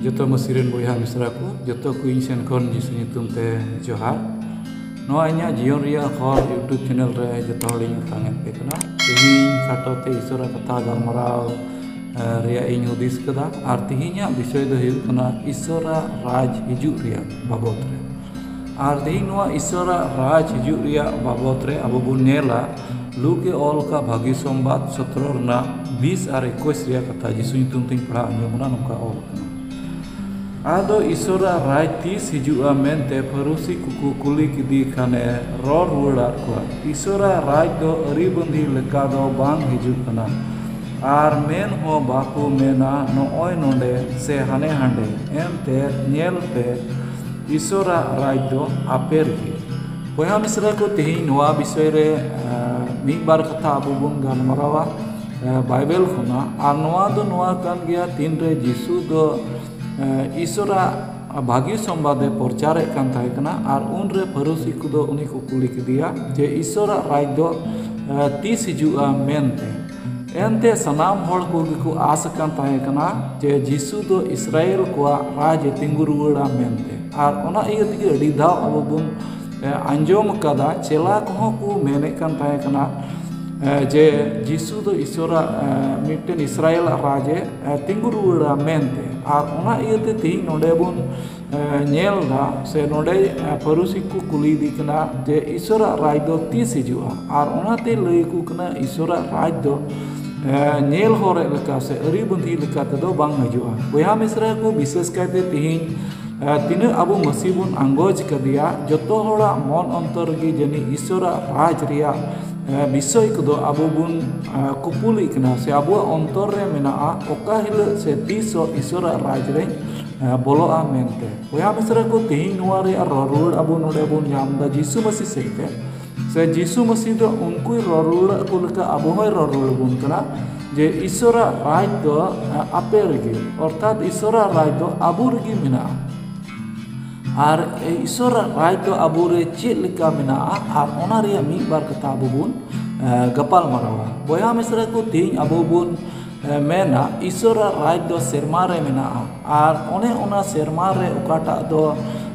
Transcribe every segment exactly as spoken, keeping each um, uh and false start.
ᱡᱚᱛᱚ ᱢᱟᱹᱥᱤ ᱨᱮᱱ ᱵᱚᱭᱦᱟ ᱢᱤᱥᱨᱟ ᱠᱚ, ᱡᱚᱛᱚ ᱠᱚ ᱤᱧ ᱥᱮᱱ ᱠᱷᱚᱱ ᱡᱤᱥᱩ ᱧᱩᱛᱩᱢ ᱛᱮ ᱡᱚᱦᱟᱨ᱾ ᱱᱚᱣᱟ ᱤᱧᱟᱹᱜ ᱡᱤᱭᱚᱱ ᱨᱮᱭᱟᱜ ᱦᱚᱨ YouTube channel ᱨᱮ ᱡᱚᱛᱚ ᱦᱚᱲᱤᱧ ᱟᱛᱟᱝ ᱮᱫ ᱯᱮ ᱠᱟᱱᱟ᱾ ᱛᱮᱦᱮᱧ ᱠᱷᱟᱴᱚ ᱛᱮ ᱤᱥᱚᱨᱟᱜ ᱠᱟᱛᱷᱟ ᱜᱟᱞᱢᱟᱨᱟᱣ, ᱮ, ᱨᱮᱭᱟᱜ ᱤᱧ ᱦᱩᱫᱤᱥ ᱠᱟᱫᱟ᱾ ᱟᱨ ᱛᱮᱦᱮᱧᱟᱜ ᱵᱤᱥᱚᱭ ᱫᱚ ᱦᱩᱭᱩᱜ ᱠᱟᱱᱟ ᱤᱥᱚᱨᱟᱜ ᱨᱟᱡᱽ ᱦᱤᱡᱩᱜ ᱨᱮᱭᱟᱜ ᱵᱟᱵᱚᱛ ᱨᱮ᱾ ᱟᱨ ᱛᱮᱦᱮᱧ ᱱᱚᱣᱟ ᱤᱥᱚᱨᱟᱜ ᱨᱟᱡᱽ ᱦᱤᱡᱩᱜ ᱨᱮᱭᱟᱜ ᱵᱟᱵᱚᱛ ᱨᱮ ᱟᱵᱚ ᱵᱚᱱ ᱧᱮᱞᱟ, ᱞᱩᱠ ᱮ ᱚᱞ ᱟᱠᱟᱫ ᱵᱷᱟᱹᱜᱤ ᱥᱚᱢᱵᱟᱫ ᱥᱚᱛᱨᱚ ᱨᱮᱱᱟᱜ ᱵᱤᱥ ᱟᱨ ᱮᱠᱩᱥ ᱨᱮᱭᱟᱜ ᱠᱟᱛᱷᱟ ᱡᱤᱥᱩ ᱧᱩᱛᱩᱢ ᱛᱮᱧ ᱯᱟᱲᱦᱟᱣ ᱟᱸᱡᱚᱢ ᱵᱚᱱᱟ, ᱱᱚᱝᱠᱟ ᱚᱞ ᱟᱠᱟᱱᱟ᱾ ᱟᱫᱚ ᱤᱥᱚᱨᱟᱜ ᱨᱟᱡᱽ ᱛᱤᱥ ᱦᱤᱡᱩᱜᱼᱟ ᱢᱮᱱᱛᱮ ᱯᱷᱟᱹᱨᱩᱥᱤ ᱠᱚᱠᱚ ᱠᱩᱞᱤ ᱠᱮᱫᱮ ᱠᱷᱟᱱᱮ ᱨᱚᱲ ᱨᱩᱣᱟᱹᱲᱟᱫ ᱠᱚᱣᱟ, ᱤᱥᱚᱨᱟᱜ ᱨᱟᱡᱽ ᱫᱚ ᱟᱹᱨᱤᱵᱟᱸᱫᱤ ᱞᱮᱠᱟ ᱫᱚ ᱵᱟᱝ ᱦᱤᱡᱩᱜ ᱠᱟᱱᱟ᱾ ᱟᱨ ᱢᱮᱱ ᱦᱚᱸ ᱵᱟᱠᱚ ᱢᱮᱱᱟ, ᱱᱚᱜᱼᱚᱭ ᱱᱚᱰᱮ ᱥᱮ ᱦᱟᱱᱮ ᱦᱟᱸᱰᱮ᱾ ᱮᱱᱛᱮ ᱧᱮᱞ ᱯᱮ, ᱤᱥᱚᱨᱟᱜ ᱨᱟᱡᱽ ᱫᱚ ᱟᱯᱮ ᱨᱮᱜᱮ᱾ ᱵᱚᱭᱦᱟ ᱢᱤᱥᱨᱟ ᱠᱚ, ᱛᱮᱦᱮᱧ ᱱᱚᱣᱟ ᱵᱤᱥᱚᱭ ᱨᱮ, ᱮ, ᱢᱤᱫ ᱵᱟᱨ ᱠᱟᱛᱷᱟ ᱟᱵᱚ ᱵᱚᱱ ᱜᱟᱞᱢᱟᱨᱟᱣᱟ, ᱮ, ᱵᱟᱭᱵᱮᱞ ᱠᱷᱚᱱᱟᱜ᱾ ᱟᱨ ᱱᱚᱣᱟ ᱫᱚ ᱱᱚᱣᱟ ᱠᱟᱱ ᱜᱮᱭᱟ, ᱛᱤᱱᱨᱮ ᱡᱤᱥᱩ ᱫᱚ, ᱮ, ᱤᱥᱚᱨᱟᱜ ᱵᱷᱟᱹᱜᱤ ᱥᱚᱢᱵᱟᱫ ᱮ ᱯᱨᱚᱪᱟᱨᱮᱫ ᱠᱟᱱ ᱛᱟᱦᱮᱸ ᱠᱟᱱᱟ᱾ ᱟᱨ ᱩᱱᱨᱮ ᱯᱷᱟᱹᱨᱩᱥᱤ ᱠᱚᱫᱚ ᱩᱱᱤ ᱠᱚ ᱠᱩᱞᱤ ᱠᱮᱫᱮᱭᱟ ᱡᱮ ᱤᱥᱚᱨᱟᱜ ᱨᱟᱡᱽ ᱫᱚ, ᱮ, ᱛᱤᱥ ᱦᱤᱡᱩᱜᱼᱟ ᱢᱮᱱᱛᱮ᱾ ᱮᱱᱛᱮ ᱥᱟᱱᱟᱢ ᱦᱚᱲ ᱠᱚᱜᱮ ᱠᱚ ᱟᱸᱥ ᱟᱠᱟᱱ ᱛᱟᱦᱮᱸ ᱠᱟᱱᱟ ᱡᱮ ᱡᱤᱥᱩ ᱫᱚ ᱤᱥᱨᱟᱭᱮᱞ ᱠᱚᱣᱟᱜ ᱨᱟᱡᱽ ᱮ ᱛᱤᱸᱜᱩ ᱨᱩᱣᱟᱹᱲᱟ ᱢᱮᱱᱛᱮ᱾ ᱟᱨ ᱚᱱᱟ ᱤᱭᱟᱹ ᱛᱮᱜᱮ ᱟᱹᱰᱤ ᱫᱷᱟᱣ ᱟᱵᱚ ᱵᱚᱱ, ᱮ, ᱟᱸᱡᱚᱢ ᱟᱠᱟᱫᱟ, ᱪᱮᱞᱟ ᱠᱚᱦᱚᱸ ᱠᱚ ᱢᱮᱱᱮᱫ ᱠᱟᱱ ᱛᱟᱦᱮᱸ ᱠᱟᱱᱟ, ᱮ, ᱡᱮ ᱡᱤᱥᱩ ᱫᱚ ᱤᱥᱚᱨᱟᱜ, ᱮ, ᱢᱤᱫᱴᱮᱱ ᱤᱥᱨᱟᱭᱮᱞᱟᱜ ᱨᱟᱡᱽ ᱮ, ᱮ, ᱛᱤᱸᱜᱩ ᱨᱩᱣᱟᱹᱲᱟ ᱢᱮᱱᱛᱮ᱾ ᱟᱨ ᱚᱱᱟ ᱤᱭᱟᱹᱛᱮ ᱛᱮᱦᱮᱧ ᱱᱚᱰᱮ ᱵᱚᱱ, ᱮ, ᱧᱮᱞ ᱮᱫᱟ, ᱥᱮ ᱱᱚᱰᱮ, ᱮ, ᱯᱷᱟᱹᱨᱩᱥᱤ ᱠᱚ ᱠᱩᱞᱤᱭᱮᱫᱮ ᱠᱟᱱᱟ ᱡᱮ ᱤᱥᱚᱨᱟᱜ ᱨᱟᱡᱽ ᱫᱚ ᱛᱤᱥ ᱦᱤᱡᱩᱜᱼᱟ? ᱟᱨ ᱚᱱᱟᱛᱮ ᱞᱟᱹᱭ ᱟᱠᱚ ᱠᱟᱱᱟ ᱤᱥᱚᱨᱟᱜ ᱨᱟᱡᱽ ᱫᱚ, ᱮ, ᱧᱮᱞ ᱦᱚᱨ ᱞᱮᱠᱟ ᱥᱮ ᱟᱹᱨᱤ ᱵᱟᱸᱫᱷᱤ ᱞᱮᱠᱟ ᱛᱮᱫᱚ ᱵᱟᱝ ᱦᱤᱡᱩᱜᱼᱟ᱾ ᱵᱚᱭᱦᱟ ᱢᱤᱥᱨᱟ ᱠᱚ, ᱵᱤᱥᱮᱥ ᱠᱟᱭᱛᱮ ᱛᱮᱦᱮᱧ, ᱮ, ᱛᱤᱱᱟᱹᱜ ᱟᱵᱚ ᱢᱟᱹᱥᱤ ᱵᱚᱱ ᱟᱸᱜᱚᱪ ᱠᱟᱫᱮᱭᱟ, ᱡᱚᱛᱚ ᱦᱚᱲᱟᱜ ᱢᱚᱱ ᱚᱱᱛᱚᱨ ᱨᱮᱜᱮ ᱡᱟᱹᱱᱤᱡ ᱤᱥᱚᱨᱟᱜ ᱨᱟᱡᱽ ᱨᱮᱭᱟᱜ, ᱮ, ᱵᱤᱥᱚᱭ ᱠᱚᱫᱚ ᱟᱵᱚ ᱵᱚᱱ, ᱮ, ᱠᱩᱯᱩᱞᱤᱜ ᱠᱟᱱᱟ, ᱥᱮ ᱟᱵᱚᱣᱟᱜ ᱚᱱᱛᱚᱨ ᱨᱮ ᱢᱮᱱᱟᱜᱼᱟ, ᱚᱠᱟ ᱦᱤᱞᱳᱜ ᱥᱮ ᱛᱤᱥᱚᱜ ᱤᱥᱚᱨᱟᱜ ᱨᱟᱡᱽ ᱨᱮᱧ, ᱮ, ᱵᱚᱞᱚᱜᱼᱟ ᱢᱮᱱᱛᱮ᱾ ᱵᱚᱭᱦᱟ ᱢᱤᱥᱨᱟ ᱠᱚ, ᱛᱮᱦᱮᱧ ᱱᱚᱣᱟ ᱨᱮᱭᱟᱜ ᱨᱚᱲ ᱨᱩᱣᱟᱹᱲ ᱟᱵᱚ ᱱᱚᱰᱮ ᱵᱚᱱ ᱧᱟᱢ ᱮᱫᱟ ᱡᱤᱥᱩ ᱢᱟᱹᱥᱤ ᱥᱮᱫ ᱛᱮ᱾ ᱥᱮ ᱡᱤᱥᱩ ᱢᱟᱹᱥᱤ ᱫᱚ ᱩᱱᱠᱩᱭ ᱨᱚᱲ ᱨᱩᱣᱟᱹᱲ ᱟᱠᱚ ᱞᱮᱠᱟ ᱟᱵᱚ ᱦᱚᱸᱭ ᱨᱚᱲ ᱨᱩᱣᱟᱹᱲ ᱟᱵᱚᱱ ᱠᱟᱱᱟ ᱡᱮ ᱤᱥᱚᱨᱟᱜ ᱨᱟᱡᱽ ᱫᱚ, ᱮ, ᱟᱯᱮ ᱨᱮᱜᱮ, ᱚᱨᱛᱷᱟᱛ ᱤᱥᱚᱨᱟᱜ ᱨᱟᱡᱽ ᱫᱚ ᱟᱵᱚ ᱨᱮᱜᱮ ᱢᱮᱱᱟᱜᱼᱟ᱾ ᱟᱨ ᱤᱥᱚᱨᱟᱜ ᱨᱟᱡᱽ ᱫᱚ ᱟᱵᱚ ᱨᱮ ᱪᱮᱫ ᱞᱮᱠᱟ ᱢᱮᱱᱟᱜᱼᱟ, ᱟᱨ ᱚᱱᱟ ᱨᱮᱭᱟᱜ ᱢᱤᱫ ᱵᱟᱨ ᱠᱟᱛᱷᱟ ᱟᱵᱚ ᱵᱚᱱ, ᱮ, ᱜᱟᱯᱟᱞ ᱢᱟᱨᱟᱣᱟ᱾ ᱵᱚᱭᱦᱟ ᱢᱤᱥᱨᱟ ᱠᱚ, ᱛᱮᱦᱮᱧ ᱟᱵᱚ ᱵᱚᱱ, ᱢᱮᱱᱟ, ᱤᱥᱚᱨᱟᱜ ᱨᱟᱡᱽ ᱫᱚ ᱥᱮᱨᱢᱟ ᱨᱮ ᱢᱮᱱᱟᱜᱼᱟ᱾ ᱟᱨ ᱚᱱᱮ ᱚᱱᱟ ᱥᱮᱨᱢᱟ ᱨᱮ ᱚᱠᱟᱴᱟᱜ ᱫᱚ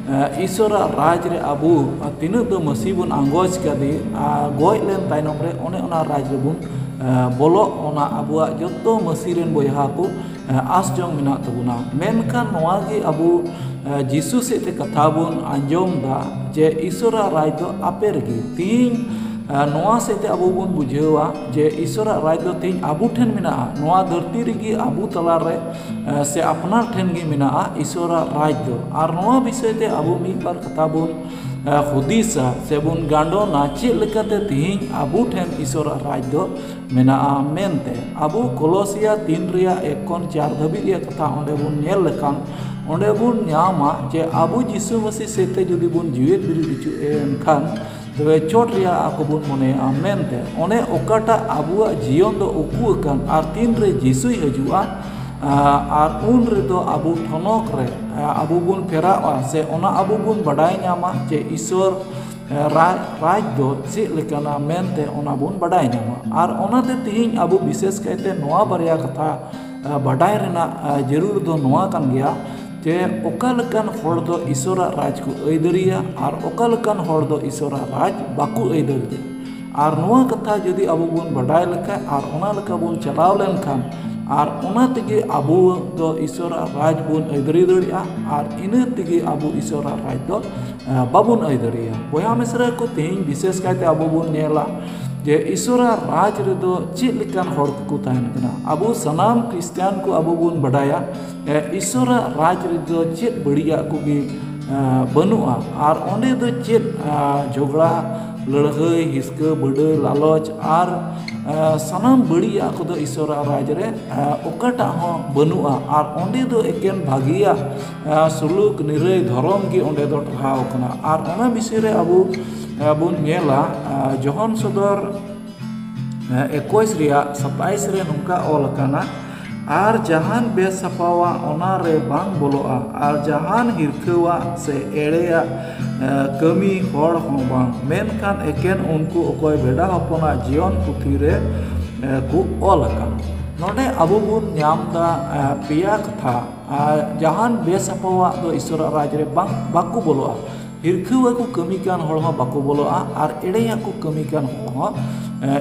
ᱤᱥᱚᱨᱟᱜ ᱨᱟᱡᱽ ᱨᱮ ᱟᱵᱚ ᱛᱤᱱᱟᱹᱜ ᱫᱚ ᱢᱟᱹᱥᱤ ᱵᱚᱱ ᱟᱸᱜᱚᱪ ᱠᱟᱫᱮ ᱟᱨ ᱜᱚᱡ ᱞᱮᱱ ᱛᱟᱭᱱᱚᱢ ᱨᱮ ᱚᱱᱮ ᱚᱱᱟ ᱨᱟᱡᱽ ᱨᱮᱵᱚᱱ ᱵᱚᱞᱚᱜ, ᱚᱱᱟ ᱟᱵᱚᱣᱟᱜ ᱡᱚᱛᱚ ᱢᱟᱹᱥᱤ ᱨᱮᱱ ᱵᱚᱭᱦᱟ ᱠᱚ ᱟᱸᱥ ᱡᱚᱝ ᱢᱮᱱᱟᱜ ᱛᱟᱵᱚᱱᱟ᱾ ᱢᱮᱱᱠᱷᱟᱱ ᱱᱚᱣᱟ ᱜᱮ ᱟᱵᱚ ᱡᱤᱥᱩ ᱥᱮᱫ ᱛᱮ ᱠᱟᱛᱷᱟ ᱵᱚᱱ ᱟᱸᱡᱚᱢ ᱮᱫᱟ ᱡᱮ ᱤᱥᱚᱨᱟᱜ ᱨᱟᱡᱽ ᱫᱚ ᱟᱯᱮ ᱨᱮᱜᱮ᱾ ᱛᱤᱦᱤᱧ ᱱᱚᱣᱟ ᱥᱮᱫ ᱛᱮ ᱟᱵᱚ ᱵᱚᱱ ᱵᱩᱡᱷᱟᱹᱣᱟ ᱡᱮ ᱤᱥᱚᱨᱟᱜ ᱨᱟᱡᱽ ᱫᱚ ᱛᱤᱦᱤᱧ ᱟᱵᱚ ᱴᱷᱮᱱ ᱢᱮᱱᱟᱜᱼᱟ, ᱱᱚᱣᱟ ᱫᱷᱟᱹᱨᱛᱤ ᱨᱮᱜᱮ ᱟᱵᱚ ᱛᱟᱞᱟᱨᱮ ᱥᱮ ᱟᱯᱱᱟᱨ ᱴᱷᱮᱱ ᱜᱮ ᱢᱮᱱᱟᱜᱼᱟ ᱤᱥᱚᱨᱟᱜ ᱨᱟᱡᱽ ᱫᱚ᱾ ᱟᱨ ᱱᱚᱣᱟ ᱵᱤᱥᱚᱭ ᱛᱮ ᱟᱵᱚ ᱢᱤᱫ ᱵᱟᱨ ᱠᱟᱛᱷᱟ ᱵᱚᱱ ᱦᱩᱫᱤᱥᱟ ᱥᱮ ᱵᱚᱱ ᱜᱟᱸᱰᱚᱱᱟ ᱪᱮᱫ ᱞᱮᱠᱟᱛᱮ ᱛᱤᱦᱤᱧ ᱟᱵᱚ ᱴᱷᱮᱱ ᱤᱥᱚᱨᱟᱜ ᱨᱟᱡᱽ ᱫᱚ ᱢᱮᱱᱟᱜᱼᱟ ᱢᱮᱱᱛᱮ᱾ ᱟᱵᱚ ᱠᱚᱞᱚᱥᱤᱭᱟ ᱛᱤᱱ ᱨᱮᱭᱟᱜ ᱮᱠ ᱠᱷᱚᱱ ᱪᱟᱨ ᱫᱷᱟᱹᱵᱤᱡ ᱨᱮᱭᱟᱜ ᱠᱟᱛᱷᱟ ᱚᱸᱰᱮ ᱵᱚᱱ ᱧᱮᱞ ᱞᱮᱠᱷᱟᱱ, ᱚᱸᱰᱮ ᱵᱚᱱ ᱧᱟᱢᱟ ᱡᱮ ᱟᱵᱚ ᱡᱤᱥᱩ ᱢᱟᱹᱥᱤ ᱥᱮᱫ ᱛᱮ ᱡᱩᱫᱤ ᱵᱚᱱ ᱡᱤᱣᱮᱫ ᱵᱤᱨᱤᱫ ᱦᱚᱪᱚ ᱮᱱᱠᱷᱟᱱ, ᱛᱚᱵᱮ ᱪᱚᱴ ᱨᱮᱭᱟᱜ ᱟᱠᱚ ᱵᱚᱱ ᱢᱚᱱᱮᱭᱟ ᱢᱮᱱᱛᱮ᱾ ᱚᱱᱮ ᱚᱠᱟᱴᱟᱜ ᱟᱵᱚᱣᱟᱜ ᱡᱤᱭᱚᱱ ᱫᱚ ᱩᱠᱩ ᱟᱠᱟᱱ ᱟᱨ ᱛᱤᱱ ᱨᱮ ᱡᱤᱥᱩᱭ ᱦᱤᱡᱩᱜᱼᱟ, ᱟᱨ ᱩᱱ ᱨᱮᱫᱚ ᱟᱵᱚ ᱴᱷᱚᱱᱚᱠ ᱨᱮ ᱟᱵᱚ ᱵᱚᱱ ᱯᱷᱮᱨᱟᱜᱼᱟ ᱥᱮ ᱚᱱᱟ ᱟᱵᱚ ᱵᱚᱱ ᱵᱟᱰᱟᱭ ᱧᱟᱢᱟ ᱡᱮ ᱤᱥᱚᱨ ᱨᱟᱡᱽ, ᱨᱟᱡᱽ ᱫᱚ ᱪᱮᱫ ᱞᱮᱠᱟᱱᱟ ᱢᱮᱱᱛᱮ ᱚᱱᱟ ᱵᱚᱱ ᱵᱟᱰᱟᱭ ᱧᱟᱢᱟ᱾ ᱟᱨ ᱚᱱᱟᱛᱮ ᱛᱤᱦᱤᱧ ᱟᱵᱚ ᱵᱤᱥᱮᱥ ᱠᱟᱭᱛᱮ ᱱᱚᱣᱟ ᱵᱟᱨᱭᱟ ᱠᱟᱛᱷᱟ ᱵᱟᱰᱟᱭ ᱨᱮᱱᱟᱜ ᱡᱟᱹᱨᱩᱲ ᱫᱚ ᱱᱚᱣᱟ ᱠᱟᱱ ᱜᱮᱭᱟ ᱡᱮ ᱚᱠᱟ ᱞᱮᱠᱟᱱ ᱦᱚᱲ ᱫᱚ ᱤᱥᱚᱨᱟᱜ ᱨᱟᱡᱽ ᱠᱚ ᱟᱹᱭᱫᱟᱹᱨᱤᱭᱟ ᱟᱨ ᱚᱠᱟ ᱞᱮᱠᱟᱱ ᱦᱚᱲ ᱫᱚ ᱤᱥᱚᱨᱟᱜ ᱨᱟᱡᱽ ᱵᱟᱠᱚ ᱟᱹᱭᱫᱟᱹᱨᱤᱭᱟ᱾ ᱟᱨ ᱱᱚᱣᱟ ᱠᱟᱛᱷᱟ ᱡᱩᱫᱤ ᱟᱵᱚ ᱵᱚᱱ ᱵᱟᱰᱟᱭ ᱞᱮᱠᱷᱟᱱ ᱟᱨ ᱚᱱᱟ ᱞᱮᱠᱟ ᱵᱚᱱ ᱪᱟᱞᱟᱣ ᱞᱮᱱᱠᱷᱟᱱ, ᱟᱨ ᱚᱱᱟ ᱛᱮᱜᱮ ᱟᱵᱚ ᱫᱚ ᱤᱥᱚᱨᱟᱜ ᱨᱟᱡᱽ ᱵᱚᱱ ᱟᱹᱭᱫᱟᱹᱨᱤ ᱫᱟᱲᱮᱭᱟᱜᱼᱟ᱾ ᱟᱨ ᱤᱱᱟᱹ ᱛᱮᱜᱮ ᱟᱵᱚ ᱤᱥᱚᱨᱟᱜ ᱨᱟᱡᱽ ᱫᱚ ᱵᱟᱵᱚᱱ ᱟᱹᱭᱫᱟᱹᱨᱤᱭᱟ᱾ ᱵᱚᱭᱦᱟ ᱢᱤᱥᱨᱟ ᱠᱚ, ᱛᱮᱦᱮᱧ ᱵᱤᱥᱮᱥ ᱠᱟᱭᱛᱮ ᱟᱵᱚ ᱵᱚᱱ ᱧᱮᱞᱟ ᱡᱮ ᱤᱥᱚᱨᱟᱜ ᱨᱟᱡᱽ ᱨᱮᱫᱚ ᱪᱮᱫ ᱞᱮᱠᱟᱱ ᱦᱚᱲ ᱠᱚᱠᱚ ᱛᱟᱦᱮᱱ ᱠᱟᱱᱟ᱾ ᱟᱵᱚ ᱥᱟᱱᱟᱢ ᱠᱷᱨᱤᱥᱴᱟᱱ ᱠᱚ ᱟᱵᱚ ᱵᱚᱱ ᱵᱟᱰᱟᱭᱟ, ᱮ, ᱤᱥᱚᱨᱟᱜ ᱨᱟᱡᱽ ᱨᱮᱫᱚ ᱪᱮᱫ ᱵᱟᱹᱲᱤᱡᱟᱜ ᱠᱚᱜᱮ, ᱮ, ᱵᱟᱹᱱᱩᱜᱼᱟ᱾ ᱟᱨ ᱚᱸᱰᱮ ᱫᱚ ᱪᱮᱫ, ᱮ, ᱡᱷᱚᱜᱽᱲᱟ, ᱞᱟᱹᱲᱦᱟᱹᱭ, ᱦᱤᱥᱠᱟᱹ, ᱵᱟᱹᱰᱟᱹ, ᱞᱟᱞᱚᱪ ᱟᱨ, ᱮ, ᱥᱟᱱᱟᱢ ᱵᱟᱹᱲᱤᱡᱟᱜ ᱠᱚᱫᱚ ᱤᱥᱚᱨᱟᱜ ᱨᱟᱡᱽ ᱨᱮ, ᱮ, ᱚᱠᱟᱴᱟᱜ ᱦᱚᱸ ᱵᱟᱹᱱᱩᱜᱼᱟ᱾ ᱟᱨ ᱚᱸᱰᱮ ᱫᱚ ᱮᱠᱮᱱ ᱵᱷᱟᱹᱜᱤᱭᱟᱜ, ᱮ, ᱥᱩᱞᱩᱠ, ᱱᱤᱨᱟᱹᱭ ᱫᱷᱚᱨᱚᱢ ᱜᱮ ᱚᱸᱰᱮ ᱫᱚ ᱴᱟᱨᱦᱟᱣ ᱠᱟᱱᱟ᱾ ᱟᱨ ᱚᱱᱟ ᱵᱤᱥᱚᱭ ᱨᱮ ᱟᱵᱚ, ᱮ, ᱵᱚᱱ ᱧᱮᱞᱟ, ᱮ, ᱡᱚᱦᱚᱱ ᱥᱚᱫᱚᱨ ᱮᱠᱩᱥ ᱨᱮᱭᱟᱜ ᱥᱟᱛᱟᱭᱤᱥ ᱨᱮ ᱱᱚᱝᱠᱟ ᱚᱞ ᱟᱠᱟᱱᱟ, "ᱟᱨ ᱡᱟᱦᱟᱱ ᱵᱮᱥᱟᱯᱷᱟᱣᱟᱜ ᱚᱱᱟ ᱨᱮ ᱵᱟᱝ ᱵᱚᱞᱚᱜᱼᱟ, ᱟᱨ ᱡᱟᱦᱟᱱ ᱦᱤᱨᱠᱷᱟᱹᱣᱟᱜ ᱥᱮ ᱮᱲᱮᱭᱟᱜ, ᱮ, ᱠᱟᱹᱢᱤ ᱦᱚᱲ ᱦᱚᱸ ᱵᱟᱝ, ᱢᱮᱱᱠᱷᱟᱱ ᱮᱠᱮᱱ ᱩᱱᱠᱩ ᱚᱠᱚᱭ ᱵᱷᱮᱰᱟ ᱦᱚᱯᱚᱱᱟᱜ ᱡᱤᱭᱚᱱ ᱯᱩᱛᱷᱤ ᱨᱮ, ᱮ, ᱠᱚ ᱚᱞ ᱟᱠᱟᱱ᱾" ᱱᱚᱰᱮ ᱟᱵᱚ ᱵᱚᱱ ᱧᱟᱢ ᱮᱫᱟ ᱯᱮᱭᱟ ᱠᱟᱛᱷᱟ᱾ ᱡᱟᱦᱟᱱ ᱵᱮᱥᱟᱯᱷᱟᱣᱟᱜ ᱫᱚ ᱤᱥᱚᱨᱟᱜ ᱨᱟᱡᱽ ᱨᱮ ᱵᱟᱝ ᱵᱟᱠᱚ ᱵᱚᱞᱚᱜᱼᱟ᱾ ᱦᱤᱨᱠᱷᱟᱹᱣᱟᱹ ᱠᱚ ᱠᱟᱹᱢᱤ ᱠᱟᱱ ᱦᱚᱲ ᱦᱚᱸ ᱵᱟᱠᱚ ᱵᱚᱞᱚᱜᱼᱟ ᱟᱨ ᱮᱲᱮᱭᱟᱜ ᱠᱚ ᱠᱟᱹᱢᱤ ᱠᱟᱱ ᱦᱚᱲ ᱦᱚᱸ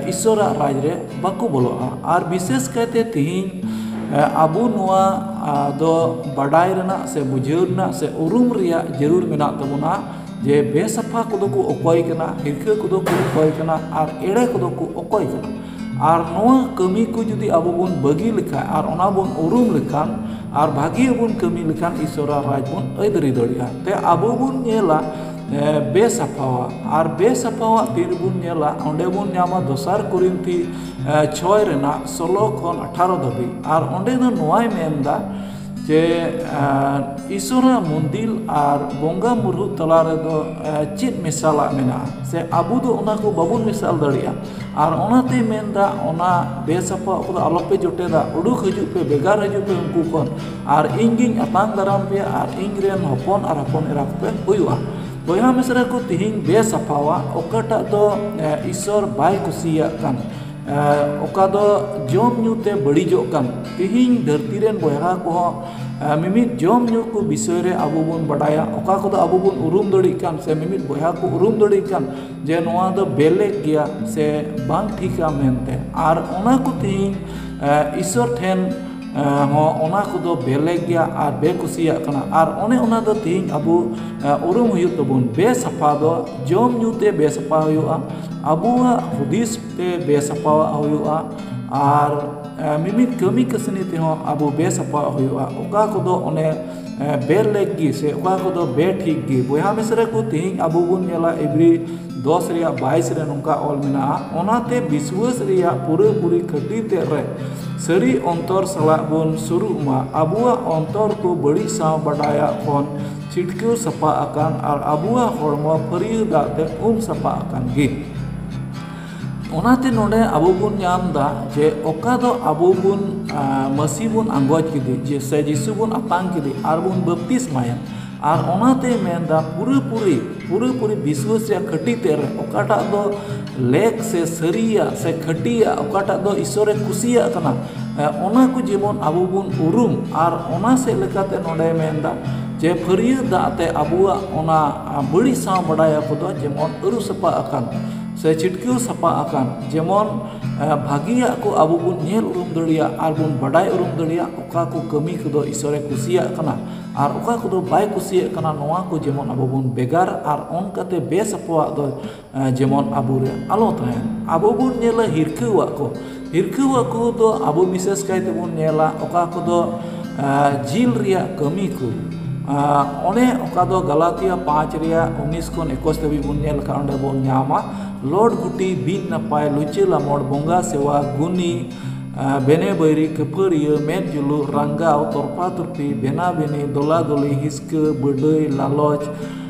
ᱤᱥᱚᱨᱟᱜ ᱨᱟᱡᱽ ᱨᱮ ᱵᱟᱠᱚ ᱵᱚᱞᱚᱜᱼᱟ᱾ ᱟᱨ ᱵᱤᱥᱮᱥ ᱠᱟᱭᱛᱮ ᱛᱤᱦᱤᱧ ᱟᱵᱚ ᱱᱚᱣᱟ ᱫᱚ ᱵᱟᱰᱟᱭ ᱨᱮᱱᱟᱜ ᱥᱮ ᱵᱩᱡᱷᱟᱹᱣ ᱨᱮᱱᱟᱜ ᱥᱮ ᱩᱨᱩᱢ ᱨᱮᱭᱟᱜ ᱡᱟᱹᱨᱩᱲ ᱢᱮᱱᱟᱜ ᱛᱟᱵᱚᱱᱟ ᱡᱮ ᱵᱮᱥᱟᱯᱷᱟ ᱠᱚᱫᱚ ᱠᱚ ᱚᱠᱚᱭ ᱠᱟᱱᱟ, ᱦᱤᱨᱠᱷᱟᱹ ᱠᱚᱫᱚ ᱠᱚ ᱚᱠᱚᱭ ᱠᱟᱱᱟ ᱟᱨ ᱮᱲᱮ ᱠᱚᱫᱚ ᱠᱚ ᱚᱠᱚᱭ ᱠᱟᱱᱟ᱾ ᱟᱨ ᱱᱚᱣᱟ ᱠᱟᱹᱢᱤ ᱠᱚ ᱡᱩᱫᱤ ᱟᱵᱚ ᱵᱚᱱ ᱵᱟᱹᱜᱤ ᱞᱮᱠᱷᱟᱱ ᱟᱨ ᱚᱱᱟ ᱵᱚᱱ ᱩᱨᱩᱢ ᱞᱮᱠᱷᱟᱱ ᱟᱨ ᱵᱷᱟᱹᱜᱤ ᱵᱚᱱ ᱠᱟᱹᱢᱤ ᱞᱮᱠᱷᱟᱱ ᱤᱥᱚᱨᱟᱜ ᱨᱟᱡᱽ ᱵᱚᱱ ᱟᱹᱭᱫᱟᱹᱨᱤ ᱫᱟᱲᱮᱭᱟᱜᱼᱟ᱾ ᱛᱮ ᱟᱵᱚ ᱵᱚᱱ ᱧᱮᱞᱟ ᱵᱮᱥᱟᱯᱷᱟᱣᱟᱜ ᱟᱨ ᱵᱮᱥᱟᱯᱷᱟᱣᱟᱜ ᱛᱤ ᱨᱮᱵᱚᱱ ᱧᱮᱞᱟ ᱚᱸᱰᱮ ᱵᱚᱱ ᱧᱟᱢᱟ ᱫᱚᱥᱟᱨ ᱠᱚᱨᱤᱱᱛᱷᱤ ᱪᱷᱚᱭ ᱨᱮᱱᱟᱜ ᱥᱳᱞᱳ ᱠᱷᱚᱱ ᱟᱴᱷᱟᱨᱚ ᱫᱷᱟᱹᱵᱤᱡ᱾ ᱟᱨ ᱚᱸᱰᱮ ᱫᱚ ᱱᱚᱣᱟᱭ ᱢᱮᱱᱫᱟ ᱡᱮ ᱤᱥᱚᱨᱟᱜ ᱢᱚᱱᱫᱤᱨ ᱟᱨ ᱵᱚᱸᱜᱟ ᱢᱩᱨᱦᱩ ᱛᱟᱞᱟ ᱨᱮᱫᱚ ᱪᱮᱫ ᱢᱮᱥᱟᱞᱟᱜ ᱢᱮᱱᱟᱜᱼᱟ? ᱥᱮ ᱟᱵᱚ ᱫᱚ ᱚᱱᱟ ᱠᱚ ᱵᱟᱵᱚᱱ ᱢᱮᱥᱟᱞ ᱫᱟᱲᱮᱭᱟᱜᱼᱟ᱾ ᱟᱨ ᱚᱱᱟᱛᱮᱭ ᱢᱮᱱᱫᱟ ᱚᱱᱟ ᱵᱮᱥᱟᱯᱷᱟ ᱠᱚᱫᱚ ᱟᱞᱚᱯᱮ ᱡᱚᱴᱮᱫᱟ, ᱩᱰᱩᱠ ᱦᱤᱡᱩᱜ ᱯᱮ, ᱵᱷᱮᱜᱟᱨ ᱦᱤᱡᱩᱜ ᱯᱮ ᱩᱱᱠᱩ ᱠᱷᱚᱱ, ᱟᱨ ᱤᱧ ᱜᱤᱧ ᱟᱛᱟᱝ ᱫᱟᱨᱟᱢ ᱯᱮᱭᱟ ᱟᱨ ᱤᱧ ᱨᱮᱱ ᱦᱚᱯᱚᱱ ᱟᱨ ᱦᱚᱯᱚᱱ ᱮᱨᱟ ᱠᱚᱯᱮ ᱦᱩᱭᱩᱜᱼᱟ᱾ ᱵᱚᱭᱦᱟ ᱢᱤᱥᱨᱟ ᱠᱚ, ᱛᱤᱦᱤᱧ ᱵᱮᱥᱟᱯᱷᱟᱣᱟᱜ ᱚᱠᱟᱴᱟᱜ ᱫᱚ ᱤᱥᱚᱨ ᱵᱟᱭ ᱠᱩᱥᱤᱭᱟᱜ ᱠᱟᱱ, ᱚᱠᱟ ᱫᱚ ᱡᱚᱢ ᱧᱩ ᱛᱮ ᱵᱟᱹᱲᱤᱡᱚᱜ ᱠᱟᱱ᱾ ᱛᱤᱦᱤᱧ ᱫᱷᱟᱹᱨᱛᱤ ᱨᱮᱱ ᱵᱚᱭᱦᱟ ᱠᱚᱦᱚᱸ ᱢᱤᱢᱤᱫ ᱡᱚᱢ ᱧᱩ ᱠᱚ ᱵᱤᱥᱚᱭ ᱨᱮ ᱟᱵᱚ ᱵᱚᱱ ᱵᱟᱰᱟᱭᱟ, ᱚᱠᱟ ᱠᱚᱫᱚ ᱟᱵᱚ ᱵᱚᱱ ᱩᱨᱩᱢ ᱫᱟᱲᱮᱭᱟᱜ ᱠᱟᱱ ᱥᱮ ᱢᱤᱢᱤᱫ ᱵᱚᱭᱦᱟ ᱠᱚ ᱩᱨᱩᱢ ᱫᱟᱲᱮᱭᱟᱜ ᱠᱟᱱ ᱡᱮ ᱱᱚᱣᱟ ᱫᱚ ᱵᱮᱞᱮᱠ ᱜᱮᱭᱟ ᱥᱮ ᱵᱟᱝ ᱴᱷᱤᱠᱟ ᱢᱮᱱᱛᱮ᱾ ᱟᱨ ᱚᱱᱟ ᱠᱚ ᱛᱤᱦᱤᱧ ᱤᱥᱚᱨ ᱴᱷᱮᱱ ᱦᱚᱸ ᱚᱱᱟ ᱠᱚᱫᱚ ᱵᱮᱞᱮᱠ ᱜᱮᱭᱟ ᱟᱨ ᱵᱮᱠᱩᱥᱤᱭᱟᱜ ᱠᱟᱱᱟ᱾ ᱟᱨ ᱚᱱᱮ ᱚᱱᱟ ᱫᱚ ᱛᱤᱦᱤᱧ ᱟᱵᱚ ᱩᱨᱩᱢ ᱦᱩᱭᱩᱜ ᱛᱟᱵᱚᱱ᱾ ᱵᱮᱥᱟᱯᱷᱟ ᱫᱚ ᱡᱚᱢ ᱧᱩ ᱛᱮ ᱵᱮᱥᱟᱯᱷᱟ ᱦᱩᱭᱩᱜᱼᱟ, ᱟᱵᱚᱣᱟᱜ ᱦᱩᱫᱤᱥ ᱛᱮ ᱵᱮᱥᱟᱯᱷᱟᱣᱟᱜ ᱦᱩᱭᱩᱜᱼᱟ, ᱟᱨ ᱢᱤᱢᱤᱫ ᱠᱟᱹᱢᱤ ᱠᱟᱹᱥᱱᱤ ᱛᱮᱦᱚᱸ ᱟᱵᱚ ᱵᱮᱥᱟᱯᱷᱟᱣᱟᱜ ᱦᱩᱭᱩᱜᱼᱟ᱾ ᱚᱠᱟ ᱠᱚᱫᱚ ᱚᱱᱮ ᱵᱮᱞᱮᱠ ᱜᱮ ᱥᱮ ᱚᱠᱟ ᱠᱚᱫᱚ ᱵᱮᱴᱷᱤᱠ ᱜᱮ᱾ ᱵᱚᱭᱦᱟ ᱢᱤᱥᱨᱟ ᱠᱚ, ᱛᱤᱦᱤᱧ ᱟᱵᱚ ᱵᱚᱱ ᱧᱮᱞᱟ ᱤᱵᱨᱤ ᱫᱚᱥ ᱨᱮᱭᱟᱜ ᱵᱟᱭᱤᱥ ᱨᱮ ᱱᱚᱝᱠᱟ ᱚᱞ ᱢᱮᱱᱟᱜᱼᱟ, ᱚᱱᱟᱛᱮ ᱵᱤᱥᱣᱟᱹᱥ ᱨᱮᱭᱟᱜ ᱯᱩᱨᱟᱹᱯᱩᱨᱤ ᱠᱷᱟᱹᱴᱤ ᱛᱮᱫ ᱨᱮ ᱥᱟᱹᱨᱤ ᱚᱱᱛᱚᱨ ᱥᱟᱞᱟᱜ ᱵᱚᱱ ᱥᱩᱨᱩᱜ ᱢᱟ᱾ ᱟᱵᱚᱣᱟᱜ ᱚᱱᱛᱚᱨ ᱠᱚ ᱵᱟᱹᱲᱤᱡ ᱥᱟᱶ ᱵᱟᱰᱟᱭᱟᱜ ᱠᱷᱚᱱ ᱪᱷᱤᱴᱠᱟᱹᱣ ᱥᱟᱯᱷᱟ ᱟᱠᱟᱱ ᱟᱨ ᱟᱵᱚᱣᱟᱜ ᱦᱚᱲᱢᱚ ᱯᱷᱟᱹᱨᱭᱟᱹ ᱫᱟᱜ ᱛᱮ ᱩᱢ ᱥᱟᱯᱷᱟ ᱟᱠᱟᱱ ᱜᱮ᱾ ᱚᱱᱟᱛᱮ ᱱᱚᱰᱮ ᱟᱵᱚ ᱵᱚᱱ ᱧᱟᱢ ᱮᱫᱟ ᱡᱮ ᱚᱠᱟ ᱫᱚ ᱟᱵᱚ ᱵᱚᱱ ᱢᱟᱹᱥᱤ ᱵᱚᱱ ᱟᱸᱜᱚᱪ ᱠᱮᱫᱮ ᱡᱮ ᱥᱮ ᱡᱤᱥᱩ ᱵᱚᱱ ᱟᱛᱟᱝ ᱠᱮᱫᱮ ᱟᱨ ᱵᱚᱱ ᱵᱟᱯᱛᱤᱥᱢᱟᱭᱟ᱾ ᱟᱨ ᱚᱱᱟᱛᱮᱭ ᱢᱮᱱᱫᱟ ᱯᱩᱨᱟᱹᱯᱩᱨᱤ ᱯᱩᱨᱟᱹᱯᱩᱨᱤ ᱵᱤᱥᱣᱟᱹᱥ ᱨᱮᱭᱟᱜ ᱠᱷᱟᱹᱴᱤ ᱛᱮᱫ ᱨᱮ ᱚᱠᱟᱴᱟᱜ ᱫᱚ ᱞᱮᱠ ᱥᱮ ᱥᱟᱹᱨᱤᱭᱟᱜ ᱥᱮ ᱠᱷᱟᱹᱴᱤᱭᱟᱜ, ᱚᱠᱟᱴᱟᱜ ᱫᱚ ᱤᱥᱚᱨᱮ ᱠᱩᱥᱤᱭᱟᱜ ᱠᱟᱱᱟ, ᱚᱱᱟ ᱠᱚ ᱡᱮᱢᱚᱱ ᱟᱵᱚ ᱵᱚᱱ ᱩᱨᱩᱢ, ᱟᱨ ᱚᱱᱟ ᱥᱮᱫ ᱞᱮᱠᱟᱛᱮ ᱱᱚᱰᱮ ᱢᱮᱱᱫᱟ ᱡᱮ ᱯᱷᱟᱹᱨᱭᱟᱹ ᱫᱟᱜ ᱛᱮ ᱟᱵᱚᱣᱟᱜ ᱚᱱᱟ ᱵᱟᱹᱲᱤᱡ ᱥᱟᱶ ᱵᱟᱰᱟᱭ ᱠᱚᱫᱚ ᱡᱮᱢᱚᱱ ᱟᱹᱨᱩ ᱥᱟᱯᱷᱟ ᱟᱠᱟᱱ ᱥᱮ ᱪᱷᱤᱴᱠᱟᱹᱣ ᱥᱟᱯᱷᱟ ᱟᱠᱟᱱ, ᱡᱮᱢᱚᱱ ᱵᱷᱟᱹᱜᱤᱭᱟᱜ ᱠᱚ ᱟᱵᱚ ᱵᱚᱱ ᱧᱮᱞ ᱩᱨᱩᱢ ᱫᱟᱲᱮᱭᱟᱜ ᱟᱨ ᱵᱚᱱ ᱵᱟᱰᱟᱭ ᱩᱨᱩᱢ ᱫᱟᱲᱮᱭᱟᱜ ᱚᱠᱟ ᱠᱚ ᱠᱟᱹᱢᱤ ᱠᱚᱫᱚ ᱤᱥᱚᱨᱮ ᱠᱩᱥᱤᱭᱟᱜ ᱠᱟᱱᱟ ᱟᱨ ᱚᱠᱟ ᱠᱚᱫᱚ ᱵᱟᱭ ᱠᱩᱥᱤᱭᱟᱜ ᱠᱟᱱᱟ, ᱱᱚᱣᱟ ᱠᱚ ᱡᱮᱢᱚᱱ ᱟᱵᱚ ᱵᱚᱱ ᱵᱮᱜᱟᱨ ᱟᱨ ᱚᱱᱠᱟᱛᱮ ᱵᱮᱥᱟᱯᱷᱟᱣᱟᱜ ᱫᱚ ᱡᱮᱢᱚᱱ ᱟᱵᱚᱨᱮ ᱟᱞᱚ ᱛᱟᱦᱮᱱ᱾ ᱟᱵᱚ ᱵᱚᱱ ᱧᱮᱞᱟ ᱦᱤᱨᱠᱟᱹᱣᱟᱜ ᱠᱚ᱾ ᱦᱤᱨᱠᱟᱹᱣᱟᱜ ᱠᱚ ᱫᱚ ᱟᱵᱚ ᱵᱤᱥᱮᱥ ᱠᱟᱭ ᱛᱮᱵᱚᱱ ᱧᱮᱞᱟ ᱚᱠᱟ ᱠᱚᱫᱚ ᱡᱤᱞ ᱨᱮᱭᱟᱜ ᱠᱟᱹᱢᱤ ᱠᱚ᱾ ᱚᱱᱮ ᱚᱠᱟ ᱫᱚ ᱜᱟᱞᱟᱛᱤᱭᱟ ᱯᱟᱸᱪ ᱨᱮᱭᱟᱜ ᱩᱱᱤᱥ ᱠᱷᱚᱱ ᱮᱠᱩᱥ ᱫᱷᱟᱹᱵᱤᱡ ᱵᱚᱱ ᱧᱮᱞ ᱞᱮᱠᱷᱟᱱ ᱚᱸᱰᱮ ᱵᱚᱱ ᱧᱟᱢᱟ ᱞᱚᱰ ᱜᱩᱴᱤ, ᱵᱤᱱ ᱱᱟᱯᱟᱭ, ᱞᱩᱪᱟᱹ ᱞᱟᱢᱚᱲ, ᱵᱚᱸᱜᱟ ᱥᱮᱣᱟ, ᱜᱩᱱᱤ, ᱵᱮᱱᱮ ᱵᱟᱹᱭᱨᱤ, ᱠᱷᱟᱹᱯᱟᱹᱨᱤᱭᱟᱹ, ᱢᱮᱫ ᱡᱩᱞᱩᱜ, ᱨᱟᱸᱜᱟᱣ, ᱛᱚᱨᱯᱟ ᱛᱚᱨᱯᱤ, ᱵᱮᱱᱟ ᱵᱮᱱᱤ, ᱫᱚᱞᱟ ᱫᱚᱞᱤ, ᱦᱤᱥᱠᱟᱹ, ᱵᱟᱹᱰᱟᱹᱭ, ᱞᱟᱞᱚᱪ,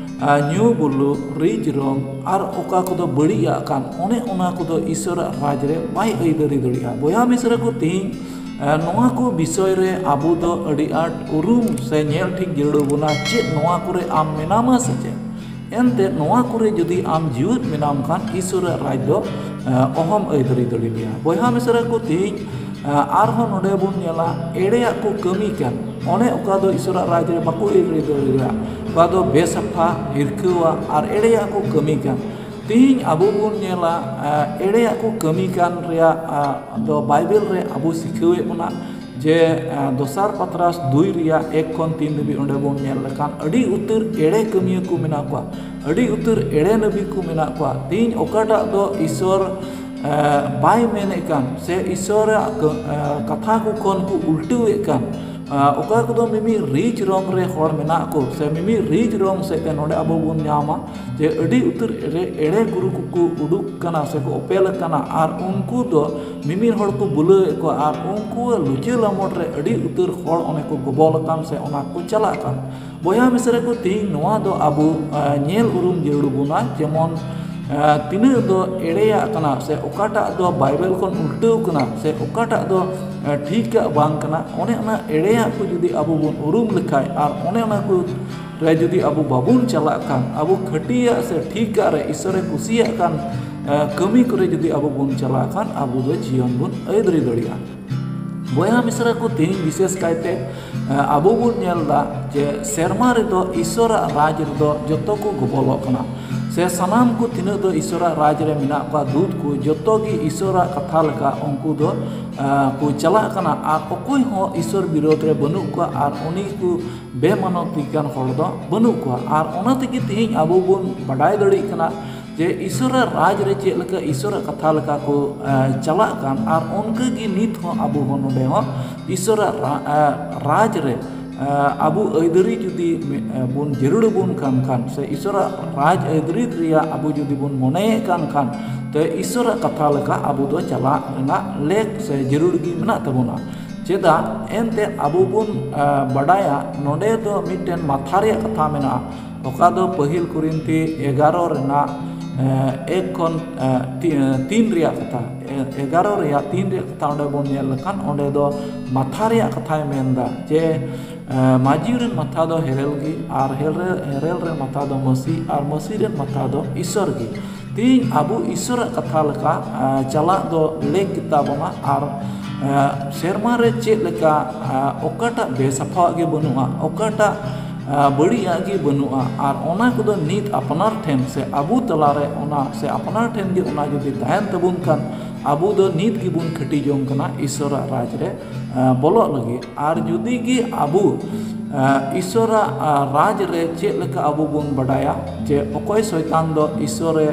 ᱧᱩ ᱵᱩᱞᱩᱜ, ᱨᱤᱡ ᱨᱚᱝ, ᱟᱨ ᱚᱠᱟ ᱠᱚᱫᱚ ᱵᱟᱹᱲᱤᱡ ᱟᱜ ᱠᱟᱱ, ᱚᱱᱮ ᱚᱱᱟ ᱠᱚᱫᱚ ᱤᱥᱚᱨᱟᱜ ᱨᱟᱡᱽ ᱨᱮ ᱵᱟᱭ ᱟᱹᱭᱫᱟᱹᱨᱤ ᱫᱟᱲᱮᱭᱟᱜᱼᱟ᱾ ᱵᱚᱭᱦᱟ ᱢᱤᱥᱨᱟ ᱠᱚ, ᱛᱮᱦᱮᱧ ᱱᱚᱣᱟ ᱠᱚ ᱵᱤᱥᱚᱭ ᱨᱮ ᱟᱵᱚ ᱫᱚ ᱟᱹᱰᱤ ᱟᱸᱴ ᱩᱨᱩᱢ ᱥᱮ ᱧᱮᱞ ᱴᱷᱤᱠ ᱡᱟᱹᱨᱩᱲ ᱵᱚᱱᱟ᱾ ᱪᱮᱫ ᱱᱚᱣᱟ ᱠᱚᱨᱮ ᱟᱢ ᱢᱮᱱᱟᱢᱟ ᱥᱮ ᱪᱮᱫ? ᱮᱱᱛᱮ ᱱᱚᱣᱟ ᱠᱚᱨᱮ ᱡᱩᱫᱤ ᱟᱢ ᱡᱤᱣᱮᱫ ᱢᱮᱱᱟᱢ ᱠᱷᱟᱱ ᱤᱥᱚᱨᱟᱜ ᱨᱟᱡᱽ ᱫᱚ ᱚᱦᱚᱢ ᱟᱹᱭᱫᱟᱹᱨᱤ ᱫᱟᱲᱮᱭᱟᱜᱼᱟ᱾ ᱵᱚᱭᱦᱟ ᱢᱤᱥᱨᱟ ᱠᱚ, ᱛᱮᱦᱮᱧ ᱟᱨᱦᱚᱸ ᱱᱚᱰᱮ ᱵᱚᱱ ᱧᱮᱞᱟ ᱮᱲᱮᱭᱟᱜ ᱠᱚ ᱠᱟᱹᱢᱤ ᱠᱟᱱ, ᱚᱱᱮ ᱚᱠᱟ ᱫᱚ ᱤᱥᱚᱨᱟᱜ ᱨᱟᱡᱽ ᱨᱮ ᱵᱟᱠᱚ ᱟᱹᱭᱫᱟᱹᱨᱤ ᱫᱟᱲᱮᱭᱟᱜᱼᱟ, ᱚᱠᱟ ᱫᱚ ᱵᱮᱥᱟᱯᱷᱟ, ᱦᱤᱨᱠᱟᱹᱣᱟᱜ ᱟᱨ ᱮᱲᱮᱭᱟᱜ ᱠᱚ ᱠᱟᱹᱢᱤ ᱠᱟᱱ᱾ ᱛᱮᱦᱮᱧ ᱟᱵᱚ ᱵᱚᱱ ᱧᱮᱞᱟ ᱮᱲᱮᱭᱟᱜ ᱠᱚ ᱠᱟᱹᱢᱤ ᱠᱟᱱ ᱨᱮᱭᱟᱜ ᱫᱚ ᱵᱟᱭᱵᱮᱞ ᱨᱮ ᱟᱵᱚ ᱥᱤᱠᱷᱟᱹᱣᱮᱫ ᱵᱚᱱᱟ ᱡᱮ ᱫᱚᱥᱟᱨ ᱯᱟᱛᱨᱟᱥ ᱫᱩᱭ ᱨᱮᱭᱟᱜ ᱮᱠ ᱠᱷᱚᱱ ᱛᱤᱱ ᱫᱷᱟᱹᱵᱤᱡ ᱚᱸᱰᱮ ᱵᱚᱱ ᱧᱮᱞ ᱞᱮᱠᱷᱟᱱ ᱟᱹᱰᱤ ᱩᱛᱟᱹᱨ ᱮᱲᱮ ᱠᱟᱹᱢᱤᱭᱟᱹ ᱠᱚ ᱢᱮᱱᱟᱜ ᱠᱚᱣᱟ, ᱟᱹᱰᱤ ᱩᱛᱟᱹᱨ ᱮᱲᱮ ᱱᱟᱹᱵᱤ ᱠᱚ ᱢᱮᱱᱟᱜ ᱠᱚᱣᱟ᱾ ᱛᱮᱦᱮᱧ ᱚᱠᱟᱴᱟᱜ ᱫᱚ ᱤᱥᱚᱨ ᱵᱟᱭ ᱢᱮᱱᱮᱫ ᱠᱟᱱ ᱥᱮ ᱤᱥᱚᱨᱟᱜ ᱠᱟᱛᱷᱟ ᱠᱚ ᱠᱷᱚᱱ ᱠᱚ ᱩᱞᱴᱟᱹᱣᱮᱫ ᱠᱟᱱ, ᱚᱠᱟ ᱠᱚᱫᱚ ᱢᱤᱢᱤᱫ ᱨᱤᱡ ᱨᱚᱝ ᱨᱮ ᱦᱚᱲ ᱢᱮᱱᱟᱜ ᱠᱚ ᱥᱮ ᱢᱤᱢᱤᱫ ᱨᱤᱡ ᱨᱚᱝ ᱥᱮᱫ ᱛᱮ ᱱᱚᱰᱮ ᱟᱵᱚ ᱵᱚᱱ ᱧᱟᱢᱟ ᱡᱮ ᱟᱹᱰᱤ ᱩᱛᱟᱹᱨ ᱮᱲᱮ, ᱮᱲᱮ ᱜᱩᱨᱩ ᱠᱚᱠᱚ ᱩᱰᱩᱠ ᱠᱟᱱᱟ ᱥᱮ ᱠᱚ ᱚᱯᱮᱞ ᱟᱠᱟᱱᱟ ᱟᱨ ᱩᱱᱠᱩ ᱫᱚ ᱢᱤᱢᱤᱫ ᱦᱚᱲ ᱠᱚ ᱵᱩᱞᱟᱹᱣᱮᱫ ᱠᱚᱣᱟ ᱟᱨ ᱩᱱᱠᱩᱣᱟᱜ ᱞᱩᱪᱟᱹ ᱞᱟᱢᱚᱴ ᱨᱮ ᱟᱹᱰᱤ ᱩᱛᱟᱹᱨ ᱦᱚᱲ ᱚᱱᱮ ᱠᱚ ᱜᱚᱵᱚᱞ ᱟᱠᱟᱱ ᱥᱮ ᱚᱱᱟ ᱠᱚ ᱪᱟᱞᱟᱜ ᱠᱟᱱ᱾ ᱵᱚᱭᱦᱟ ᱢᱤᱥᱨᱟ ᱠᱚ, ᱛᱮᱦᱮᱧ ᱱᱚᱣᱟ ᱫᱚ ᱟᱵᱚ ᱧᱮᱞ ᱩᱨᱩᱢ ᱡᱟᱹᱨᱩᱲ ᱵᱚᱱᱟ, ᱡᱮᱢᱚᱱ ᱛᱤᱱᱟᱹᱜ ᱫᱚ ᱮᱲᱮᱭᱟᱜ ᱠᱟᱱᱟ ᱥᱮ ᱚᱠᱟᱴᱟᱜ ᱫᱚ ᱵᱟᱭᱵᱮᱞ ᱠᱷᱚᱱ ᱩᱞᱴᱟᱹᱣ ᱠᱟᱱᱟ ᱥᱮ ᱚᱠᱟᱴᱟᱜ ᱫᱚ ᱴᱷᱤᱠᱟᱜ ᱵᱟᱝ ᱠᱟᱱᱟ, ᱚᱱᱮ ᱚᱱᱟ ᱮᱲᱮᱭᱟᱜ ᱠᱚ ᱡᱩᱫᱤ ᱟᱵᱚ ᱵᱚᱱ ᱩᱨᱩᱢ ᱞᱮᱠᱷᱟᱡ ᱟᱨ ᱚᱱᱮ ᱚᱱᱟ ᱠᱚ ᱨᱮ ᱡᱩᱫᱤ ᱟᱵᱚ ᱵᱟᱵᱚᱱ ᱪᱟᱞᱟᱜ ᱠᱷᱟᱱ, ᱟᱵᱚ ᱠᱷᱟᱹᱴᱤᱭᱟᱜ ᱥᱮ ᱴᱷᱤᱠᱟᱜ ᱨᱮ ᱤᱥᱚᱨᱮ ᱠᱩᱥᱤᱭᱟᱜ ᱠᱟᱱ ᱠᱟᱹᱢᱤ ᱠᱚᱨᱮ ᱡᱩᱫᱤ ᱟᱵᱚ ᱵᱚᱱ ᱪᱟᱞᱟᱜ ᱠᱷᱟᱱ, ᱟᱵᱚ ᱫᱚ ᱡᱤᱭᱚᱱ ᱵᱚᱱ ᱟᱹᱭᱫᱟᱹᱨᱤ ᱫᱟᱲᱮᱭᱟᱜᱼᱟ᱾ ᱵᱚᱭᱦᱟ ᱢᱤᱥᱨᱟ ᱠᱚ, ᱛᱮᱦᱮᱧ ᱵᱤᱥᱮᱥ ᱠᱟᱭᱛᱮ, ᱮ, ᱟᱵᱚ ᱵᱚᱱ ᱧᱮᱞ ᱮᱫᱟ ᱡᱮ ᱥᱮᱨᱢᱟ ᱨᱮᱫᱚ ᱤᱥᱚᱨᱟᱜ ᱨᱟᱡᱽ ᱨᱮᱫᱚ ᱡᱚᱛᱚ ᱠᱚ ᱜᱚᱵᱚᱞᱚᱜ ᱠᱟᱱᱟ᱾ ᱥᱮ ᱥᱟᱱᱟᱢ ᱠᱚ ᱛᱤᱱᱟᱹᱜ ᱫᱚ ᱤᱥᱚᱨᱟᱜ ᱨᱟᱡᱽ ᱨᱮ ᱢᱮᱱᱟᱜ ᱠᱚᱣᱟ, ᱫᱩᱛ ᱠᱚ, ᱡᱚᱛᱚ ᱜᱮ ᱤᱥᱚᱨᱟᱜ ᱠᱟᱛᱷᱟ ᱞᱮᱠᱟ ᱩᱱᱠᱩ ᱫᱚ, ᱮ, ᱠᱚ ᱪᱟᱞᱟᱜ ᱠᱟᱱᱟ᱾ ᱟᱨ ᱚᱠᱚᱭ ᱦᱚᱸ ᱤᱥᱚᱨ ᱵᱤᱨᱳᱫᱷ ᱨᱮ ᱵᱟᱹᱱᱩᱜ ᱠᱚᱣᱟ, ᱟᱨ ᱩᱱᱤ ᱠᱚ ᱵᱮᱢᱟᱱᱚᱛᱤ ᱠᱟᱱ ᱦᱚᱲ ᱫᱚ ᱵᱟᱹᱱᱩᱜ ᱠᱚᱣᱟ᱾ ᱟᱨ ᱚᱱᱟ ᱛᱮᱜᱮ ᱛᱮᱦᱮᱧ ᱟᱵᱚ ᱵᱚᱱ ᱵᱟᱰᱟᱭ ᱫᱟᱲᱮᱭᱟᱜ ᱠᱟᱱᱟ ᱡᱮ ᱤᱥᱚᱨᱟᱜ ᱨᱟᱡᱽ ᱨᱮ ᱪᱮᱫ ᱞᱮᱠᱟ ᱤᱥᱚᱨᱟᱜ ᱠᱟᱛᱷᱟ ᱞᱮᱠᱟ ᱠᱚ, ᱮ, ᱪᱟᱞᱟᱜ ᱠᱟᱱ, ᱟᱨ ᱚᱱᱠᱟ ᱜᱮ ᱱᱤᱛ ᱦᱚᱸ ᱟᱵᱚ ᱦᱚᱸ ᱱᱚᱰᱮ ᱦᱚᱸ ᱤᱥᱚᱨᱟᱜ ᱨᱟ-, ᱮ, ᱨᱟᱡᱽ ᱨᱮ, ᱮ, ᱟᱵᱚ ᱟᱹᱭᱫᱟᱹᱨᱤ ᱡᱩᱫᱤ ᱢᱮ-, ᱮ, ᱵᱚᱱ ᱡᱟᱹᱨᱩᱲ ᱟᱵᱚᱱ ᱠᱟᱱ ᱠᱷᱟᱱ, ᱥᱮ ᱤᱥᱚᱨᱟᱜ ᱨᱟᱡᱽ ᱟᱹᱭᱫᱟᱹᱨᱤ ᱨᱮᱭᱟᱜ ᱟᱵᱚ ᱡᱩᱫᱤ ᱵᱚᱱ ᱢᱚᱱᱮᱭᱮᱫ ᱠᱟᱱ ᱠᱷᱟᱱ, ᱛᱚ ᱤᱥᱚᱨᱟᱜ ᱠᱟᱛᱷᱟ ᱞᱮᱠᱟ ᱟᱵᱚ ᱫᱚ ᱪᱟᱞᱟᱜ ᱨᱮᱱᱟᱜ ᱞᱮᱠ ᱥᱮ ᱡᱟᱹᱨᱩᱲ ᱜᱮ ᱢᱮᱱᱟᱜ ᱛᱟᱵᱚᱱᱟ᱾ ᱪᱮᱫᱟᱜ ᱮᱱᱛᱮᱫ ᱟᱵᱚ ᱵᱚᱱ, ᱮ, ᱵᱟᱰᱟᱭᱟ, ᱱᱚᱰᱮ ᱫᱚ ᱢᱤᱫᱴᱮᱱ ᱢᱟᱛᱷᱟ ᱨᱮᱭᱟᱜ ᱠᱟᱛᱷᱟ ᱢᱮᱱᱟᱜᱼᱟ, ᱚᱠᱟ ᱫᱚ ᱯᱟᱹᱦᱤᱞ ᱠᱚᱨᱤᱱᱛᱷᱤ ᱮᱜᱟᱨᱚ ᱨᱮᱱᱟᱜ, ᱮ, ᱮᱠ ᱠᱷᱚᱱ, ᱮ, ᱛᱤ-, ᱮ, ᱛᱤᱱ ᱨᱮᱭᱟᱜ ᱠᱟᱛᱷᱟ, ᱮ, ᱮᱜᱟᱨᱚ ᱨᱮᱭᱟᱜ ᱛᱤᱱ ᱨᱮᱭᱟᱜ ᱠᱟᱛᱷᱟ ᱚᱸᱰᱮ ᱵᱚᱱ ᱧᱮᱞ ᱞᱮᱠᱷᱟᱱ, ᱚᱸᱰᱮ ᱫᱚ ᱢᱟᱛᱷᱟ ᱨᱮᱭᱟᱜ ᱠᱟᱛᱷᱟᱭ ᱢᱮᱱᱫᱟ ᱡᱮ, ᱮ, ᱢᱟᱹᱡᱷᱤ ᱨᱮᱱ ᱢᱟᱛᱷᱟ ᱫᱚ ᱦᱮᱨᱮᱞ ᱜᱮ, ᱟᱨ ᱦᱮᱨᱮᱞ, ᱦᱮᱨᱮᱞ ᱨᱮᱱ ᱢᱟᱛᱷᱟ ᱫᱚ ᱢᱟᱹᱥᱤ, ᱟᱨ ᱢᱟᱹᱥᱤ ᱨᱮᱱ ᱢᱟᱛᱷᱟ ᱫᱚ ᱤᱥᱚᱨ ᱜᱮ᱾ ᱛᱮᱦᱮᱧ ᱟᱵᱚ ᱤᱥᱚᱨᱟᱜ ᱠᱟᱛᱷᱟ ᱞᱮᱠᱟ, ᱟ, ᱪᱟᱞᱟᱜ ᱫᱚ ᱞᱮᱠ ᱜᱮᱛᱟ ᱵᱚᱱᱟ᱾ ᱟᱨ, ᱟ, ᱥᱮᱨᱢᱟ ᱨᱮ ᱪᱮᱫ ᱞᱮᱠᱟ, ᱟ, ᱚᱠᱟᱴᱟᱜ ᱵᱮᱥᱟᱯᱷᱟᱣᱟᱜ ᱜᱮ ᱵᱟᱹᱱᱩᱜᱼᱟ, ᱚᱠᱟᱴᱟᱜ, ᱟ, ᱵᱟᱹᱲᱤᱡᱟᱜ ᱜᱮ ᱵᱟᱹᱱᱩᱜᱼᱟ᱾ ᱟᱨ ᱚᱱᱟ ᱠᱚᱫᱚ ᱱᱤᱛ ᱟᱯᱱᱟᱨ ᱴᱷᱮᱱ ᱥᱮ ᱟᱵᱚ ᱛᱟᱞᱟᱨᱮ ᱚᱱᱟ ᱥᱮ ᱟᱯᱱᱟᱨ ᱴᱷᱮᱱ ᱜᱮ ᱚᱱᱟ ᱡᱩᱫᱤ ᱛᱟᱦᱮᱱ ᱛᱟᱵᱚᱱ ᱠᱷᱟᱱ, ᱟᱵᱚ ᱫᱚ ᱱᱤᱛ ᱜᱮᱵᱚᱱ ᱠᱷᱟᱹᱴᱤ ᱡᱚᱝ ᱠᱟᱱᱟ ᱤᱥᱚᱨᱟᱜ ᱨᱟᱡᱽ ᱨᱮ, ᱟ, ᱵᱚᱞᱚᱜ ᱞᱟᱹᱜᱤᱫ᱾ ᱟᱨ ᱡᱩᱫᱤ ᱜᱮ ᱟᱵᱚ, ᱟ, ᱤᱥᱚᱨᱟᱜ, ᱟ, ᱨᱟᱡᱽ ᱨᱮ ᱪᱮᱫ ᱞᱮᱠᱟ ᱟᱵᱚ ᱵᱚᱱ ᱵᱟᱰᱟᱭᱟ ᱡᱮ ᱚᱠᱚᱭ ᱥᱚᱭᱛᱟᱱ ᱫᱚ ᱤᱥᱚᱨᱮ,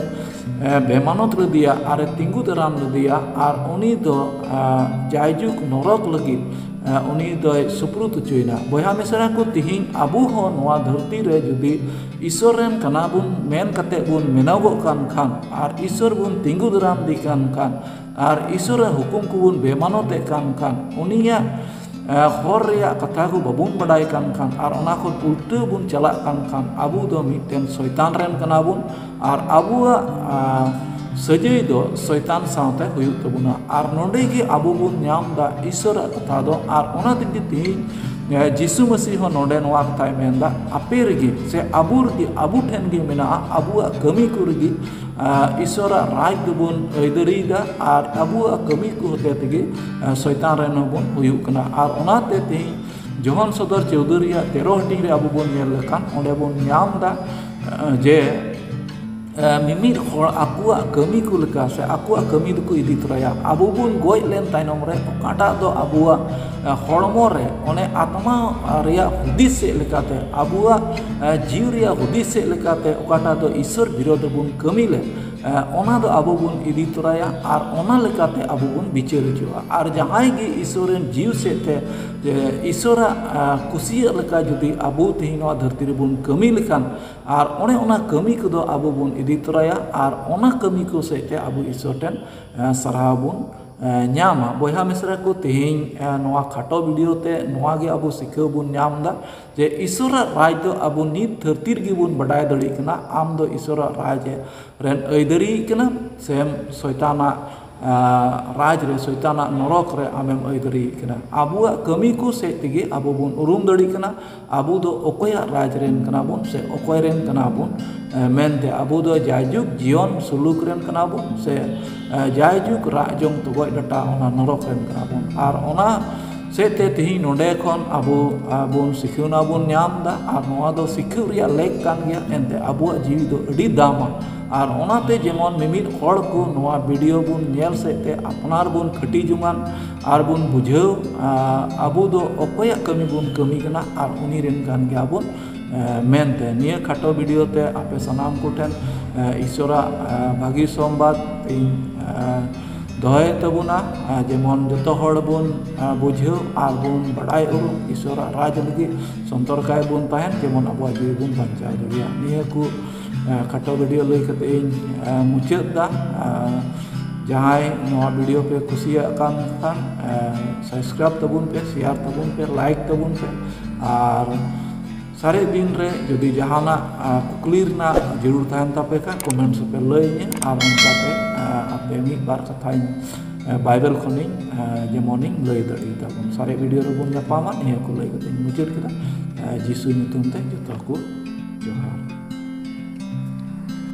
ᱮ, ᱵᱮᱢᱟᱱᱚᱛ ᱞᱮᱫᱮᱭᱟ ᱟᱨᱮ ᱛᱤᱸᱜᱩ ᱫᱟᱨᱟᱢ ᱞᱮᱫᱮᱭᱟ, ᱟᱨ ᱩᱱᱤ ᱫᱚ, ᱟ, ᱡᱟᱭᱡᱩᱜᱽ ᱱᱚᱨᱚᱠ ᱞᱟᱹᱜᱤᱫ, ᱟ, ᱩᱱᱤ ᱫᱚᱭ ᱥᱩᱯᱨᱩᱫ ᱦᱚᱪᱚᱭᱮᱱᱟ᱾ ᱵᱚᱭᱦᱟ ᱢᱤᱥᱨᱟ ᱠᱚ, ᱛᱮᱦᱮᱧ ᱟᱵᱚ ᱦᱚᱸ ᱱᱚᱣᱟ ᱫᱷᱟᱹᱨᱛᱤ ᱨᱮ ᱡᱩᱫᱤ ᱤᱥᱚᱨ ᱨᱮᱱ ᱠᱟᱱᱟ ᱵᱚᱱ ᱢᱮᱱ ᱠᱟᱛᱮ ᱵᱚᱱ ᱢᱮᱱᱚᱜᱚᱜ ᱠᱟᱱ ᱠᱷᱟᱱ, ᱟᱨ ᱤᱥᱚᱨ ᱵᱚᱱ ᱛᱤᱸᱜᱩ ᱫᱟᱨᱟᱢ ᱫᱮ ᱠᱟᱱ ᱠᱷᱟᱱ, ᱟᱨ ᱤᱥᱚᱨᱟᱜ ᱦᱩᱠᱩᱢ ᱠᱚᱵᱚᱱ ᱵᱮᱢᱟᱱᱚᱛᱮᱫ ᱠᱟᱱ ᱠᱷᱟᱱ, ᱩᱱᱤᱭᱟᱜ, ᱮ, ᱦᱚᱨ ᱨᱮᱭᱟᱜ ᱠᱟᱛᱷᱟ ᱠᱚ ᱵᱟᱵᱚᱱ ᱵᱟᱰᱟᱭ ᱠᱟᱱ ᱠᱷᱟᱱ, ᱟᱨ ᱚᱱᱟ ᱠᱷᱚᱱ ᱩᱞᱴᱟᱹ ᱵᱚᱱ ᱪᱟᱞᱟᱜ ᱠᱟᱱ ᱠᱷᱟᱱ, ᱟᱵᱚ ᱫᱚ ᱢᱤᱫᱴᱮᱱ ᱥᱚᱭᱛᱟᱱ ᱨᱮᱱ ᱠᱟᱱᱟ ᱵᱚᱱ᱾ ᱟᱨ ᱟᱵᱚᱣᱟᱜ, ᱟ, ᱥᱟᱹᱡᱟᱹᱭ ᱫᱚ ᱥᱚᱭᱛᱟᱱ ᱥᱟᱶᱛᱮ ᱦᱩᱭᱩᱜ ᱛᱟᱵᱚᱱᱟ᱾ ᱟᱨ ᱱᱚᱰᱮ ᱜᱮ ᱟᱵᱚ ᱵᱚᱱ ᱧᱟᱢ ᱮᱫᱟ ᱤᱥᱚᱨᱟᱜ ᱠᱟᱛᱷᱟ ᱫᱚ᱾ ᱟᱨ ᱚᱱᱟ ᱛᱮᱜᱮ ᱛᱮᱦᱮᱧ ᱡᱤᱥᱩ ᱢᱟᱹᱥᱤ ᱦᱚᱸ ᱱᱚᱰᱮ ᱱᱚᱣᱟ ᱠᱟᱛᱷᱟᱭ ᱢᱮᱱᱫᱟ, ᱟᱯᱮ ᱨᱮᱜᱮ ᱥᱮ ᱟᱵᱚ ᱨᱮᱜᱮ, ᱟᱵᱚ ᱴᱷᱮᱱ ᱜᱮ ᱢᱮᱱᱟᱜᱼᱟ, ᱟᱵᱚᱣᱟᱜ ᱠᱟᱹᱢᱤ ᱠᱚ ᱨᱮᱜᱮ ᱤᱥᱚᱨᱟᱜ ᱨᱟᱡᱽ ᱫᱚᱵᱚᱱ ᱟᱹᱭᱫᱟᱹᱨᱤᱭᱮᱫᱟ ᱟᱨ ᱟᱵᱚᱣᱟᱜ ᱠᱟᱹᱢᱤ ᱠᱚ ᱦᱚᱛᱮ ᱛᱮᱜᱮ ᱥᱚᱭᱛᱟᱱ ᱨᱮᱱ ᱦᱚᱸᱵᱚᱱ ᱦᱩᱭᱩᱜ ᱠᱟᱱᱟ᱾ ᱟᱨ ᱚᱱᱟᱛᱮ ᱛᱮᱦᱮᱧ ᱡᱚᱦᱚᱱ ᱥᱚᱫᱚᱨ ᱪᱳᱣᱫᱟᱹ ᱨᱮᱭᱟᱜ ᱛᱮᱨᱚ ᱦᱟᱹᱴᱤᱧ ᱨᱮ ᱟᱵᱚ ᱵᱚᱱ ᱧᱮᱞ ᱞᱮᱠᱷᱟᱱ, ᱚᱸᱰᱮ ᱵᱚᱱ ᱧᱟᱢ ᱮᱫᱟ ᱡᱮ ᱢᱤᱢᱤᱫ ᱦᱚᱲ ᱟᱠᱚᱣᱟᱜ ᱠᱟᱹᱢᱤ ᱠᱚ ᱞᱮᱠᱟ ᱥᱮ ᱟᱠᱚᱣᱟᱜ ᱠᱟᱹᱢᱤ ᱫᱚᱠᱚ ᱤᱫᱤ ᱛᱚᱨᱟᱭᱟ᱾ ᱟᱵᱚ ᱵᱚᱱ ᱜᱚᱡ ᱞᱮᱱ ᱛᱟᱭᱱᱚᱢ ᱨᱮ ᱚᱠᱟᱴᱟᱜ ᱫᱚ ᱟᱵᱚᱣᱟᱜ ᱦᱚᱲᱢᱚ ᱨᱮ, ᱚᱱᱮ ᱟᱛᱢᱟ ᱨᱮᱭᱟᱜ ᱦᱩᱫᱤᱥ ᱥᱮᱫ ᱞᱮᱠᱟᱛᱮ, ᱟᱵᱚᱣᱟᱜ ᱡᱤᱣᱤ ᱨᱮᱭᱟᱜ ᱦᱩᱫᱤᱥ ᱥᱮᱫ ᱞᱮᱠᱟᱛᱮ ᱚᱠᱟᱴᱟᱜ ᱫᱚ ᱤᱥᱚᱨ ᱵᱤᱨᱳᱫᱷ ᱨᱮᱵᱚᱱ ᱠᱟᱹᱢᱤ ᱞᱮᱫ, ᱚᱱᱟ ᱫᱚ ᱟᱵᱚ ᱵᱚᱱ ᱤᱫᱤ ᱛᱚᱨᱟᱭᱟ ᱟᱨ ᱚᱱᱟ ᱞᱮᱠᱟᱛᱮ ᱟᱵᱚ ᱵᱚᱱ ᱵᱤᱪᱟᱹᱨ ᱦᱚᱪᱚᱜᱼᱟ᱾ ᱟᱨ ᱡᱟᱦᱟᱸᱭ ᱜᱮ ᱤᱥᱚᱨ ᱨᱮᱱ ᱡᱤᱣᱤ ᱥᱮᱫ ᱛᱮ ᱤᱥᱚᱨᱟᱜ ᱠᱩᱥᱤᱭᱟᱜ ᱞᱮᱠᱟ ᱡᱩᱫᱤ ᱟᱵᱚ ᱛᱮᱦᱮᱧ ᱱᱚᱣᱟ ᱫᱷᱟᱹᱨᱛᱤ ᱨᱮᱵᱚᱱ ᱠᱟᱹᱢᱤ ᱞᱮᱠᱷᱟᱱ, ᱟᱨ ᱚᱱᱮ ᱚᱱᱟ ᱠᱟᱹᱢᱤ ᱠᱚᱫᱚ ᱟᱵᱚ ᱵᱚᱱ ᱤᱫᱤ ᱛᱚᱨᱟᱭᱟ ᱟᱨ ᱚᱱᱟ ᱠᱟᱹᱢᱤ ᱠᱚ ᱥᱮᱫ ᱛᱮ ᱟᱵᱚ ᱤᱥᱚᱨ ᱴᱷᱮᱱ ᱥᱟᱨᱦᱟᱣ ᱵᱚᱱ ᱧᱟᱢᱟ᱾ ᱵᱚᱭᱦᱟ ᱢᱤᱥᱨᱟ ᱠᱚ, ᱛᱮᱦᱮᱧ ᱱᱚᱣᱟ ᱠᱷᱟᱴᱚ ᱵᱷᱤᱰᱤᱭᱳ ᱛᱮ ᱱᱚᱣᱟ ᱜᱮ ᱟᱵᱚ ᱥᱤᱠᱷᱟᱹᱣ ᱵᱚᱱ ᱧᱟᱢ ᱮᱫᱟ ᱡᱮ ᱤᱥᱚᱨᱟᱜ ᱨᱟᱡᱽ ᱫᱚ ᱟᱵᱚ ᱱᱤᱛ ᱫᱷᱟᱹᱨᱛᱤ ᱨᱮᱜᱮ ᱵᱚᱱ ᱵᱟᱰᱟᱭ ᱫᱟᱲᱮᱭᱟᱜ ᱠᱟᱱᱟ᱾ ᱟᱢ ᱫᱚ ᱤᱥᱚᱨᱟᱜ ᱨᱟᱡᱽ ᱨᱮᱱ ᱟᱹᱭᱫᱟᱹᱨᱤ ᱠᱟᱱᱟᱢ ᱥᱮᱢ ᱥᱚᱭᱛᱟᱱᱟᱜ ᱨᱟᱡᱽ ᱨᱮ, ᱥᱚᱭᱛᱟᱱᱟᱜ ᱱᱚᱨᱚᱠ ᱨᱮ ᱟᱢᱮᱢ ᱟᱹᱭᱫᱟᱹᱨᱤᱭᱮᱫ ᱠᱟᱱᱟ᱾ ᱟᱵᱚᱣᱟᱜ ᱠᱟᱹᱢᱤ ᱠᱚ ᱥᱮᱫ ᱛᱮᱜᱮ ᱟᱵᱚ ᱵᱚᱱ ᱩᱨᱩᱢ ᱫᱟᱲᱮᱭᱟᱜ ᱠᱟᱱᱟ ᱟᱵᱚ ᱫᱚ ᱚᱠᱚᱭᱟᱜ ᱨᱟᱡᱽ ᱨᱮᱱ ᱠᱟᱱᱟ ᱵᱚᱱ ᱥᱮ ᱚᱠᱚᱭ ᱨᱮᱱ ᱠᱟᱱᱟ ᱵᱚᱱ ᱢᱮᱱᱛᱮ᱾ ᱟᱵᱚ ᱫᱚ ᱡᱟᱭᱡᱩᱜᱽ ᱡᱤᱭᱚᱱ ᱥᱩᱞᱩᱠ ᱨᱮᱱ ᱠᱟᱱᱟ ᱵᱚᱱ ᱥᱮ ᱡᱟᱭᱡᱩᱜᱽ ᱨᱟᱜ ᱡᱚᱝ ᱛᱚᱜᱚᱡ ᱰᱟᱴᱟ ᱚᱱᱟ ᱱᱚᱨᱚᱠ ᱨᱮᱱ ᱠᱟᱱᱟ ᱵᱚᱱ᱾ ᱟᱨ ᱚᱱᱟ ᱥᱮᱫ ᱛᱮ ᱛᱮᱦᱮᱧ ᱱᱚᱰᱮ ᱠᱷᱚᱱ ᱟᱵᱚ ᱵᱚᱱ ᱥᱤᱠᱷᱟᱹᱣᱱᱟ ᱵᱚᱱ ᱧᱟᱢ ᱮᱫᱟ, ᱟᱨ ᱱᱚᱣᱟ ᱫᱚ ᱥᱤᱠᱷᱟᱹᱣ ᱨᱮᱭᱟᱜ ᱞᱮᱠ ᱠᱟᱱ ᱜᱮᱭᱟ᱾ ᱮᱱᱛᱮ ᱟᱵᱚᱣᱟᱜ ᱡᱤᱣᱤ ᱫᱚ ᱟᱹᱰᱤ ᱫᱟᱢᱟ, ᱟᱨ ᱚᱱᱟᱛᱮ ᱡᱮᱢᱚᱱ ᱢᱤᱢᱤᱫ ᱦᱚᱲ ᱠᱚ ᱱᱚᱣᱟ ᱵᱷᱤᱰᱤᱭᱳ ᱵᱚᱱ ᱧᱮᱞ ᱥᱮᱫ ᱛᱮ ᱟᱯᱱᱟᱨ ᱵᱚᱱ ᱠᱷᱟᱹᱴᱤ ᱡᱚᱝᱟᱱ ᱟᱨ ᱵᱚᱱ ᱵᱩᱡᱷᱟᱹᱣ ᱟᱵᱚ ᱫᱚ ᱚᱠᱚᱭᱟᱜ ᱠᱟᱹᱢᱤ ᱵᱚᱱ ᱠᱟᱹᱢᱤ ᱠᱟᱱᱟ ᱟᱨ ᱩᱱᱤ ᱨᱮᱱ ᱠᱟᱱ ᱜᱮᱭᱟ ᱵᱚᱱ ᱢᱮᱱᱛᱮ᱾ ᱱᱤᱭᱟᱹ ᱠᱷᱟᱴᱚ ᱵᱷᱤᱰᱤᱭᱳ ᱛᱮ ᱟᱯᱮ ᱥᱟᱱᱟᱢ ᱠᱚᱴᱷᱮᱱ ᱤᱥᱚᱨᱟᱜ ᱵᱷᱟᱹᱜᱤ ᱥᱚᱢᱵᱟᱫ ᱤᱧ ᱫᱚᱦᱚᱭᱮᱫ ᱛᱟᱵᱚᱱᱟ, ᱡᱮᱢᱚᱱ ᱡᱚᱛᱚ ᱦᱚᱲ ᱵᱚᱱ ᱵᱩᱡᱷᱟᱹᱣ ᱟᱨ ᱵᱚᱱ ᱵᱟᱲᱟᱭ ᱩᱨᱩᱢ ᱤᱥᱚᱨᱟᱜ ᱨᱟᱡᱽ ᱞᱟᱹᱜᱤᱫ ᱥᱚᱱᱛᱚᱨ ᱠᱟᱭ ᱵᱚᱱ ᱛᱟᱦᱮᱱ, ᱡᱮᱢᱚᱱ ᱟᱵᱚᱣᱟᱜ ᱡᱤᱣᱤ ᱵᱚᱱ ᱵᱟᱧᱪᱟᱣ ᱫᱟᱲᱮᱭᱟᱜ᱾ ᱱᱤᱭᱟᱹ ᱠᱚ ᱠᱷᱟᱴᱚ ᱵᱷᱤᱰᱤᱭᱳ ᱞᱟᱹᱭ ᱠᱟᱛᱮ ᱤᱧ ᱢᱩᱪᱟᱹᱫ ᱮᱫᱟ᱾ ᱡᱟᱦᱟᱸᱭ ᱱᱚᱣᱟ ᱵᱷᱤᱰᱤᱭᱳ ᱯᱮ ᱠᱩᱥᱤᱭᱟᱜ ᱠᱟᱱ ᱠᱷᱟᱱ ᱥᱟᱵᱥᱠᱨᱟᱭᱤᱵ ᱛᱟᱵᱚᱱ ᱯᱮ, ᱥᱮᱭᱟᱨ ᱛᱟᱵᱚᱱ ᱯᱮ, ᱞᱟᱭᱤᱠ ᱛᱟᱵᱚᱱ ᱯᱮ᱾ ᱟᱨ ᱥᱟᱨᱮᱡ ᱫᱤᱱ ᱨᱮ ᱡᱩᱫᱤ ᱡᱟᱦᱟᱱᱟᱜ ᱠᱩᱠᱞᱤ ᱨᱮᱱᱟᱜ ᱡᱟᱹᱨᱩᱲ ᱛᱟᱦᱮᱱ ᱛᱟᱯᱮ ᱠᱷᱟᱱ ᱠᱚᱢᱮᱱᱴᱥ ᱨᱮᱯᱮ ᱞᱟᱹᱭᱟᱹᱧᱟᱹ, ᱟᱨ ᱚᱱᱠᱟᱛᱮ ᱟᱯᱮ ᱢᱤᱫ ᱵᱟᱨ ᱠᱟᱛᱷᱟᱧ ᱵᱟᱭᱵᱮᱞ ᱠᱷᱚᱱᱤᱧ ᱡᱮᱢᱚᱱᱤᱧ ᱞᱟᱹᱭ ᱫᱟᱲᱮᱭᱟᱛᱟᱵᱚᱱ᱾ ᱥᱟᱨᱮᱡ ᱵᱷᱤᱰᱤᱭᱳ ᱨᱮᱵᱚᱱ ᱧᱟᱯᱟᱢᱟ᱾ ᱱᱤᱭᱟᱹ ᱠᱚ ᱞᱟᱹᱭ ᱠᱟᱛᱮᱧ ᱢᱩᱪᱟᱹᱫ ᱠᱮᱫᱟ᱾ ᱡᱤᱥᱩ ᱧᱩᱛᱩᱢ ᱛᱮ ᱡᱚᱛᱚ ᱠᱚ ᱡᱚᱦᱟᱨ᱾